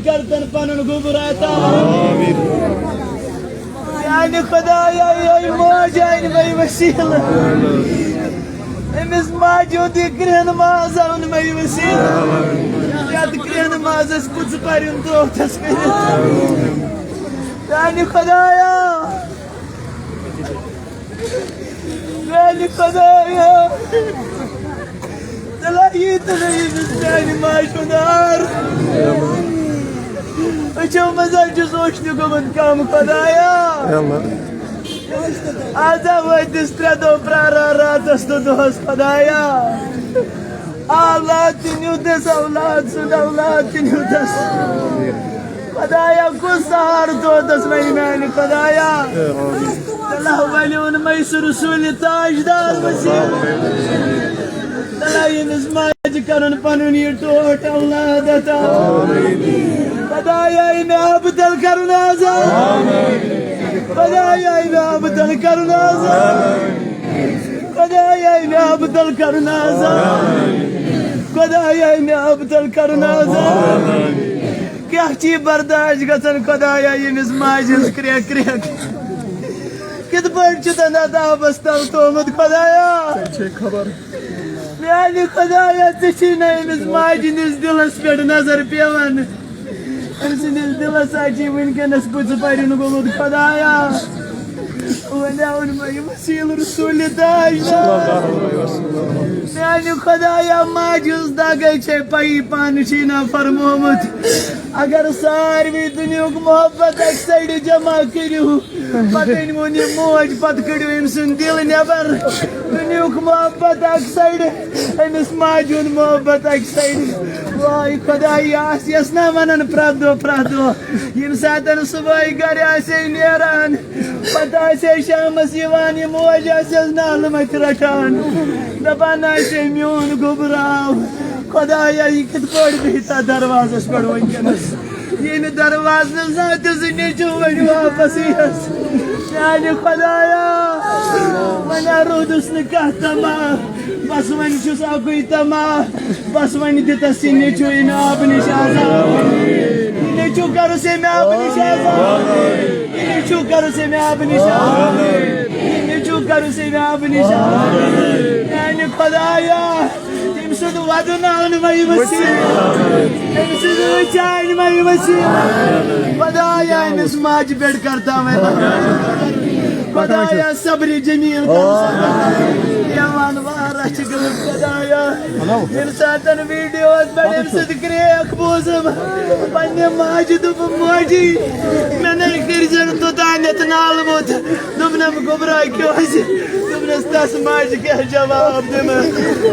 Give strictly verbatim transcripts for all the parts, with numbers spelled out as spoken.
کر تن پنُن گوٚبُر عطا۔ میانہِ خدایا، یہِ ماجہِ أنۍ مےٚ وسیٖلہٕ۔ أمِس ماجہِ ہُنٛد یہِ کرٛہُن ماز اوٚن مےٚ وسیٖلہٕ۔ یتھ کرٛہُن مازس کُژٕ پرن تروتس کٔرِتھ۔ میانہِ خدایا، میانہِ خدایا، تیٚلہِ یی تہٕ ییٖزِ میانہِ ماجہِ ہُنٛد عار۔ أچھو منٛز حظ چھُس وٕچھنہِ گوٚمُت کم، خدایا۔ آز ہا وٲتِس ترٛےٚ دۄہ پراران راتس تہٕ دۄہس، خدایا۔ اولاد تہِ نیوٗتس، اولاد سُنٛد اولاد تہِ نیوٗتس۔ خدایا، کُس سہارٕ دودس وۄنۍ میانہِ خدایا۔ تلہ ولیون میسر رسول تاجدار وسیٖم۔ تلہ ییٚمِس ماجہِ کرُن پنُن یہِ ٹوٹھ اولاد عطا۔ خدایا، ییٚمہِ آبہٕ تل کرُن آزاد۔ خدایا، ییٚمہِ آبہٕ تل کرُن آزاد۔ خدایا، ییٚمہِ آبہٕ تل کرُن آزاد۔ خدایا، ییٚمہِ آبہٕ تل کرُن آزاد۔ کیٛاہ چھِ یہِ برداشت گژھان خدایا، ییٚمِس ماجہِ ہٕنٛز کرٛیک کرٛیک؟ کِتھ پٲٹھۍ چھُ تَتھ آبَس تَل تھوٚومُت خدایا؟ ژےٚ چھے خبر۔ میٛانہِ خدایا، ژےٚ چھے نہ أمِس ماجہِ ہٕنٛدِس دِلَس پٮ۪ٹھ نظر پٮ۪وان۔ أمۍ سٕنٛدِس دِلَس ہا چھِ وٕنکیٚنَس پٕژٕ پَرِن گوٚمُت خدایا۔ وۄنۍ آو نہٕ مےٚ یہِ وسیٖلہٕ رسوٗلِ تاج۔ میٛانہِ خدایا، ماجہِ ہٕنٛز دگے چھے پَیی، پانہٕ چھُے نا فرمومُت، اگر ساروی دُنیہُک محبت اَکہِ سایڈٕ جمع کٔرِو، پتہٕ أنۍ ووٚن یہِ موج، پتہٕ کٔڑِو أمۍ سُنٛد دِل نٮ۪بر۔ دُنیہُک محبت اَکہِ سایڈٕ، أمِس ماجہِ ہُنٛد محبت اَکہِ سایڈٕ۔ واے خدایا، آسہِ یَس نا وَنان پرٛٮ۪تھ دۄہ، پرٛٮ۪تھ دۄہ، ییٚمہِ ساتہٕ صُبحٲے گرِ آسہِ ہے نیران، پتہٕ آسہِ ہے شامس یِوان، یہِ موج آسہِ ہس نالہٕ متھِ رٹان، دپان آسہِ ہے، میون گوٚبراو۔ خدایا، یہِ کِتھ پٲٹھۍ بِہہِ تتھ دروازس پٮ۪ٹھ وٕنکیٚنس؟ ییٚمہِ دروازٕ نہٕ زانٛہہ تہِ زٕ نیٚچو وۄنۍ واپس یِیَس۔ میانہِ خدایا، وۄنۍ روٗدُس نہٕ کانٛہہ تما، بس وۄنۍ چھُس اکُے تما، بس وۄنۍ دِتس یہِ نیٚچو ییٚمہِ آبہٕ نِش آزاد۔ یہِ نیٚچو کرُس ییٚمہِ آبہٕ نِش آزاد۔ یہِ نیٚچو کرُس ییٚمہِ آبہٕ نِش آزاد۔ یہِ نیٚچو کرُس ییٚمہِ آبہٕ نِش آزاد۔ میانہِ خدایا، تٔمۍ سُنٛد ودُن آو نہٕ وۄنۍ وسیٖلہٕ۔ تٔمۍ سٕنٛز وٕچھان وۄنۍ وسیٖلہٕ۔ خدایا، أمِس ماجہِ پٮ۪ٹھ کر تام وۄنۍ۔ خدایا، صبرِ جمیٖل کر۔ یوان واریاہ چھِ گٔمٕتۍ خدایا۔ ییٚمہِ ساتہٕ ویڈیوس پٮ۪ٹھ أمۍ سٕنٛز کرٛیک بوٗزُم، پننہِ ماجہِ دوٚپُم، ماجی، مےٚ نے کٔرۍ زٮ۪ن توٚتانٮ۪تھ نالہٕ ووٚتھ۔ دوٚپنم، گوٚبرا کیٛاہ حظ؟ دوٚپنس، تس ماجہِ کیٛاہ جواب دِمہٕ؟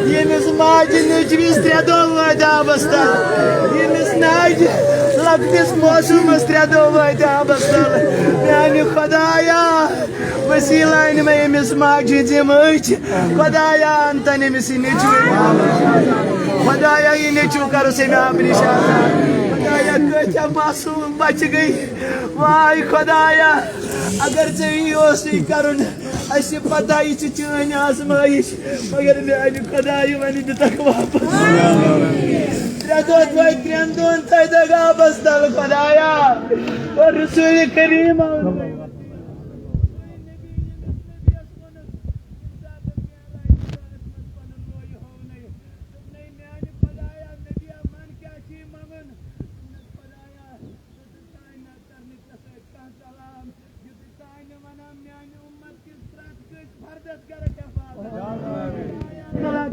ییٚمِس ماجہِ نیٚچوِس ترٛےٚ دۄہ وٲتۍ آبس تل، ییٚمِس ناجہِ لۄکٹِس معصوٗمس ترٛےٚ دۄہ وٲتۍ آبس تل۔ میانہِ خدایا، وسیٖلہٕ أنۍ مےٚ أمِس ماجہِ ہٕنٛز یِم أچھ۔ خدایا، انتن أمِس یہِ نیٚچوٗ۔ خدایا، یہِ نیٚچوٗ کرُس أمۍ آبہٕ نِش آزاد۔ خدایا، کۭتیٛاہ معصوٗم بچہِ گٔے۔ واے خدایا، اگر ژےٚ یی اوسُے کرُن، اَسہِ پتہ یہِ چھِ چٲنۍ آزمٲیِش، مگر میانہِ خدایہِ وۄنۍ دِتکھ واپس۔ ترٛےٚ دۄہ تھٲے ترٛٮ۪ن دۄہن تھٲے دگ آبس تل خدایا۔ اور رسول کریم آو۔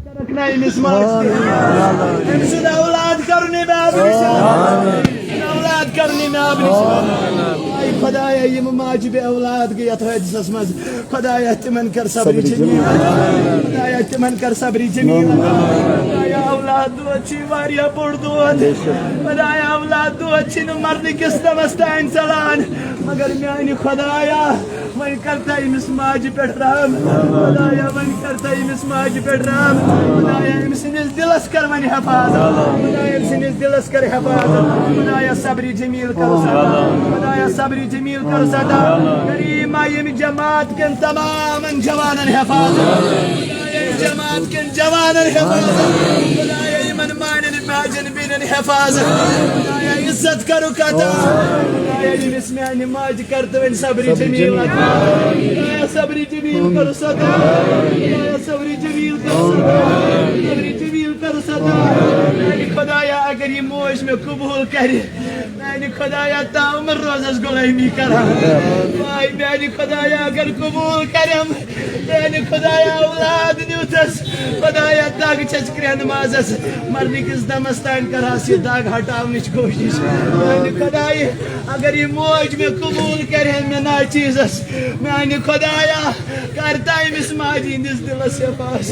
کرکھ نہ أمِس ماجہِ تہِ۔ أمۍ سُنٛد اولاد کرُن یہِ مےٚ آبہٕ نِش۔ اولاد کرُن یہِ مےٚ آبہٕ نِش۔ اے خدایا، یِم ماجہِ بے اولاد گٔے یتھ حٲدثس منٛز۔ خدایا، تِمن کر صبرِ جمیل۔ خدایا، تِمن کر صبرِ جمیل۔ خدایا، اولاد دود چھُ واریاہ بوٚڑ دود۔ خدایا، اولاد دود چھِنہٕ مرنہٕ کِس دمس تام ژلان۔ مگر میانہِ خدایا، وۄنۍ کر تہٕ أمِس ماجہِ پٮ۪ٹھ رحم۔ خدایا، وۄنۍ کر تہٕ أمِس ماجہِ پٮ۪ٹھ رحم۔ خدایا، أمۍ سٕنٛدِس دِلس کر وۄنۍ حفاظت۔ خدایا، أمۍ سٕنٛدِس دِلس کر حفاظت۔ خدایا، صبرِ جمیل کر عطا۔ خدایا، صبرِ جمیل کر عطا۔ کریما، ییٚمہِ جماعت کٮ۪ن تمامن جوانن حفاظت۔ خدایا، ییٚمہِ جماعت کٮ۪ن جوانن حفاظت۔ خدایا، یِمن مانٮ۪ن ماجن بیٚنٮ۪ن حفاظت۔ خدایا، عزت کرُکھ عطا۔ خدایا، ییٚمِس میانہِ ماجہِ کر تہٕ وۄنۍ صبرِ جمیل عطا۔ خدایا، صبرِ جمیل کرُس عطا۔ خدایا، صبرِ جمیل کرُس عطا۔ صبرِ جمیل کرُس عطا۔ میانہِ خدایا، اگر یہِ موج مےٚ قبوٗل کرِ، میانہِ خدایا، تام روزس غلٲمی کران۔ واے میانہِ خدایا، اگر قبوٗل کرٮ۪م، میانہِ خدایا، اولاد نیوٗتھس۔ خدایا، دگ چھس کرٛٮ۪ن مازس، مرنہٕ کِس دمس تام کرہس یہِ دگ ہٹاونٕچ کوٗشش۔ میانہِ خدایہِ، اگر یہِ موج مےٚ قبوٗل کرِ ہے مےٚ ناچیزس، میانہِ خدایا، کر تہٕ أمِس ماجہِ ہٕنٛدِس دِلس حفاظت۔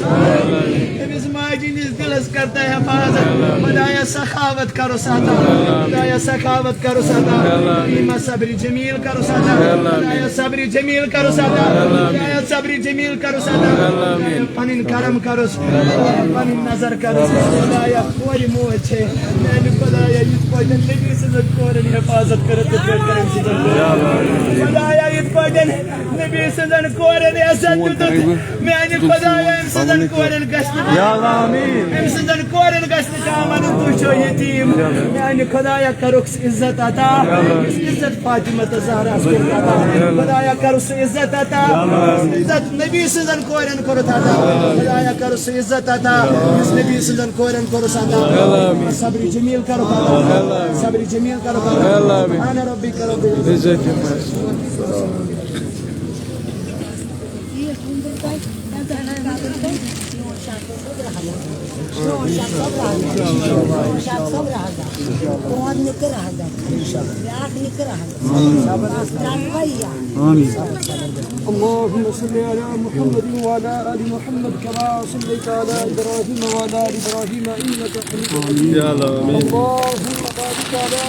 أمِس ماجہِ ہٕنٛدِس دِلس کر تہٕ حفاظت۔ خدایا، سخاوت کرُس عطا۔ خدایا، سخاوت کرُس عطا۔ بیمس صبرِ جمیل کرُس عطا۔ خدایا، صبرِ جمیل کرُس عطا۔ خدایا، صبرِ جمیل کرُس عطا۔ خدایا، پنٕنۍ کرم کرُس۔ خدایا، پنٕنۍ نظر کرُس۔ خدایا، کورِ موج چھے۔ میانہِ خدایا، یِتھ پٲٹھۍ نبی سٕنٛزن کورٮ۪ن حفاظت کٔرٕتھ، تِتھ پٲٹھۍ کر أمۍ سٕنٛزن کورٮ۪ن۔ خدایا، یِتھ پٲٹھۍ نبی سٕنٛزن کورٮ۪ن عزت دیُتُتھ، میانہِ خدایا، أمۍ سٕنٛزن کورٮ۪ن گژھِ نہٕ، یا اللہ، آمیٖن۔ أمۍ سٕنٛزن کورٮ۪ن گژھِ نہٕ کانٛہہ ونُن، تُہۍ چھِو یتیٖم۔ میانہِ خدایا، کرُکھ سُہ عزت عطا، یُس عزت فاطمہ تہٕ زہراہس کوٚرُکھ عطا۔ خدایا، کرُکھ سُہ عزت عطا، یُس عزت نبی سٕنٛزن کورٮ۪ن کوٚرُتھ عطا۔ خدایا، کرُکھ سُہ عزت عطا، یُس نبی سٕنٛزن کورٮ۪ن کوٚرُس عطا۔ صبرِ جمیل کرُکھ عطا، صبرِ جمیل کرُکھ عطا۔ سبحان ربک رب العزت۔ اللهم صل على محمد وعلى آل محمد كما صليت على إبراهيم وعلى آل إبراهيم إنك حميد مجيد. اللهم بارك على